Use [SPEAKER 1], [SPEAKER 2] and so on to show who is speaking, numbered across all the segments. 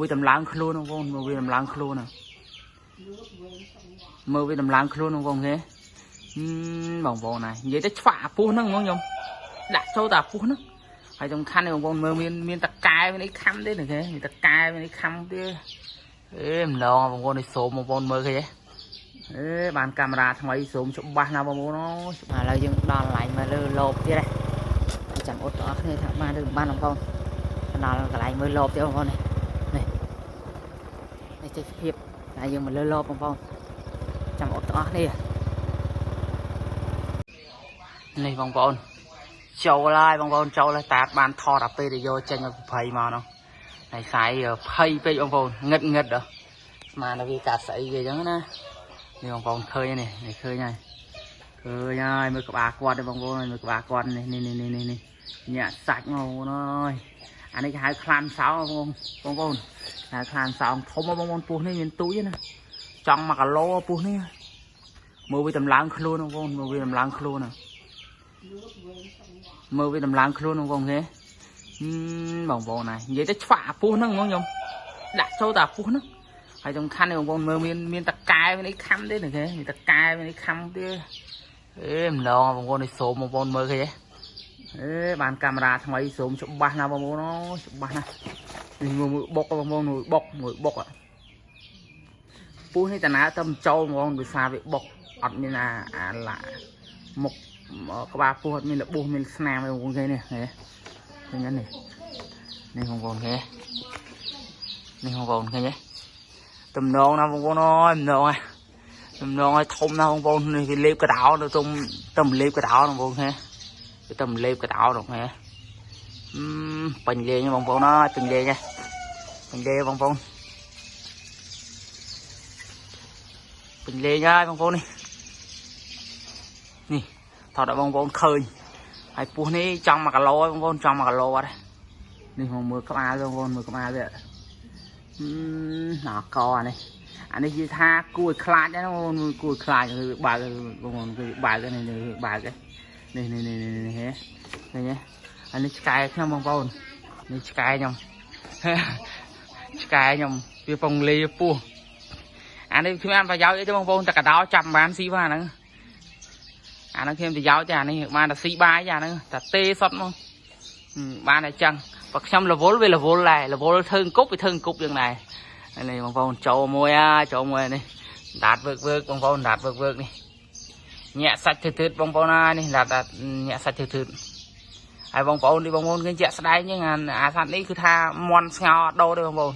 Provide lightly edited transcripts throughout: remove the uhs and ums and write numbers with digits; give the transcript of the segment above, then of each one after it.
[SPEAKER 1] វាតម្លើងខ្លួនបងប្អូនមើលវាតម្លើងខ្លួនណាមើលវាតម្លើងខ្លួនបងប្អូនគេបងប្អូនណានិយាយទៅឆ្វាក់អាពស់ហ្នឹងហ្មងខ្ញុំដាក់ចូលតែអាពស់ហ្នឹងហើយសំខាន់នេះបងប្អូនមើលមានតកែមានអីខំទេនេះគេមានតកែមានអីខំទេអេម្ដងបងប្អូននេះសូមបងប្អូនមើលឃើញទេអេបានកាមេរ៉ាថ្មីសូមច្បាស់ណាស់បងប្អូនអូ
[SPEAKER 2] ឥឡូវយើងដល់កន្លែងមើលលើលោបទៀតហើយចាំអត់ទាំងអស់គ្នាថាបានឬមិនបានបងប្អូនដល់កន្លែងមើលលោបទៀតបងប្អូននេះនេះនេះទេសភាពតែយើងមកលើលោបបងប្អូនចាំអត់ទាំងអស់គ្នា
[SPEAKER 1] នេះបងប្អូនចូលហើយបងប្អូនចូលហើយតាបានថតអាពេលដែលយកចេញមកភ័យមកនោះហើយខ្សែភ័យពេកបងប្អូនងឹតងឹតដល់ស្មានតែវាកាត់ស្អីគេអញ្ចឹងណានេះបងប្អូនឃើញនេះនេះឃើញហើយឃើញហើយមើលក្បាលគាត់ទេបងប្អូនមើលក្បាលគាត់នេះនេះនេះនេះនេះញាក់សាច់មកបងប្អូនអើយអានេះគេហៅខ្លានសោបងបងប្អូនហៅខ្លានសោធំបងប្អូនពោះនេះមានទូចណាចង់1គីឡូពោះនេះមើលវាតម្លើងខ្លួនបងប្អូនមើលវាតម្លើងខ្លួនណាមើលវាតម្លើងខ្លួនបងប្អូនគេបងប្អូនណានិយាយទៅឆ្វាក់អាពស់ហ្នឹងហ្មងខ្ញុំដាក់ចូលតែអាពស់ហ្នឹងហើយសំខាន់នេះបងប្អូនមើលមានតកែមានអីខំទេនេះគេមានតកែមានអីខំទេអេម្ដងបងប្អូននេះសូមបងប្អូនមើលឃើញទេអេបានកាមេរ៉ាថ្មីសូមច្បាស់ណាស់បងប្អូនអូច្បាស់ណាស់នេះមើលមួយបុកបងប្អូនមួយបុកមួយបុកពស់នេះតាណាទៅចូលហ្មងដោយសារវាបុកអត់មានអាឡាមុខក្បាលពោះអត់មានរបួសមានស្នាមអីបងប្អូនគេនេះឃើញឃើញនេះនេះបងប្អូនគេនេះបងប្អូនឃើញទេតំណងណាបងប្អូនអើយតំណងហ៎តំណងឲ្យធំណាស់បងប្អូននេះវាលេបកដោទៅទុំទៅលេបកដោបងប្អូនឃើញវាទៅលេបកដោនោះឃើញពេញលេងបងប្អូនអើយពេញលេងហ៎ពេញលេងបងប្អូនពេញលេងហើយបងប្អូននេះនេះថតឲ្យបងប្អូនឃើញហើយពោះនេះចង់1គីឡូបងប្អូនចង់1គីឡូអត់នេះមកមើលក្បាលបងប្អូនមើលក្បាលវាណកអានេះអានេះនិយាយថាគួរឲ្យខ្លាចណាបងប្អូនគួរឲ្យខ្លាចគឺបើកបងប្អូនគឺបើកនេះបើកនេះនេះនេះនេះហេឃើញទេអានេះឆ្កែខ្ញុំបងប្អូននេះឆ្កែខ្ញុំឆ្កែខ្ញុំវាពងលាពោះអានេះខ្ញុំអានប្រយោជន៍អីទេបងប្អូនតែកដោចាប់បានស៊ីបានហ្នឹងអាហ្នឹងខ្ញុំប្រយោជន៍ទេអានេះបានតែស៊ីបាយអាហ្នឹងតែទេសុតមកបានតែចឹងបើខ្ញុំរវល់វារវល់ដែររវល់ធ្វើអង្គប់វាធ្វើអង្គប់យ៉ាងដែរនេះបងប្អូនចូលមួយចូលមួយនេះដាតវើកវើកបងប្អូនដាតវើកវើកនេះញាក់សាច់ធឺធឺបងប្អូនណានេះដាតញាក់សាច់ធឺធឺហើយបងប្អូននេះបងប្អូនឃើញជាក់ស្ដែងហ្នឹងអាសត្វនេះគឺថាមន់ស្ងោអត់ដូរទេបងប្អូន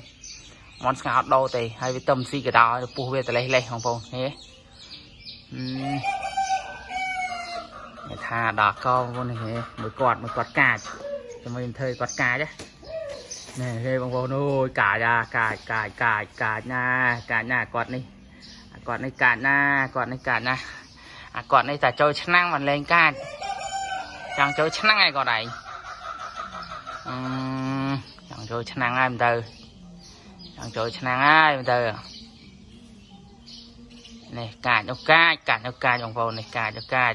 [SPEAKER 1] មន់ស្ងោអត់ដូរទេហើយវាទំស៊ីកដោពោះវាតលេះលេះបងប្អូនហេថាដល់កបងប្អូននេះមួយគាត់កាចតែមិនធ្វើគាត់កាចនេះគេបងប្អូនអូយកាចកាចកាចកាចកាចណាកាចណាគាត់នេះគាត់នេះកាចណាគាត់នេះកាចណាអាគាត់នេះតែចូលឆ្នាំងមិនលេងកាចចង់ចូលឆ្នាំងឯងគាត់ឯងចង់ចូលឆ្នាំងហើយមិនទៅចង់ចូលឆ្នាំងហើយមិនទៅនេះកាចនោះកាចកាចនោះកាចបងប្អូននេះកាចនោះកាច